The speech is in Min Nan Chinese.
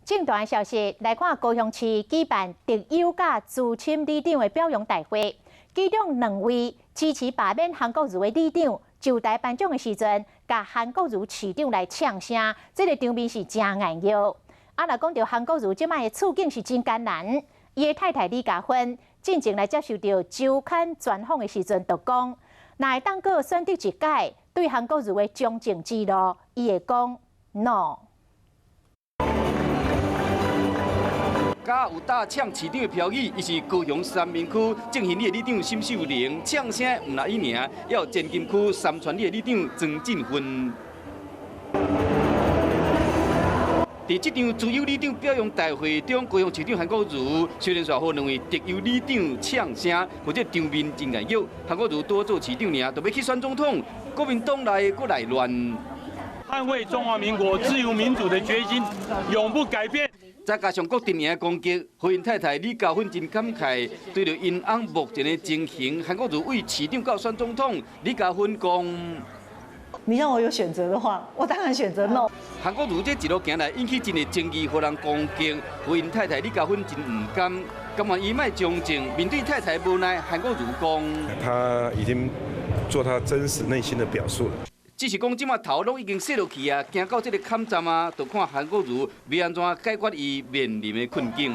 政壇消息來看，高雄市舉辦特優佮資深里長的表揚大會，其中兩位支持罷免韓國瑜的里長就台頒獎的時陣，共韓國瑜市長來嗆聲，這個場面是誠硬熱。啊，若講著韓國瑜這擺的處境是真艱難，伊的太太李嘉芬進前來接受著週刊專訪的時陣，就講，若會當閣選擇一擺，對韓國瑜的從政之路，伊會講 no。敢有膽嗆市長的標語，伊是高雄三民區正興里的里長沈秀玲，嗆聲毋但伊爾，也有前金區三川里的里長庄振芬。佇這場資優里長表揚大會中，高雄市長韓國瑜雖然煞予兩位特優里長嗆聲，或者場面真熱鬧。韓國瑜拄做市長爾，就欲去選總統，國民黨內閣來亂。捍衛中華民國自由民主的決心永不改變。再加上各陣營的攻擊，予𪜶太太李嘉芬真感慨，對著𪜶翁目前的情形，韓國瑜為市長到選總統，李嘉芬講：你讓我有選擇的話，我當然選擇 no。韓國瑜這一路行來，引起真濟爭議，予人攻擊，予𪜶太太李嘉芬真毋甘，甘願伊莫從政，面對太太無奈，韓國瑜講：他已經做他真實內心的表述了。只是講這馬頭攏已經洗落去啊，行到這个坎站啊，就看韓國瑜欲按怎解決伊面臨的困境。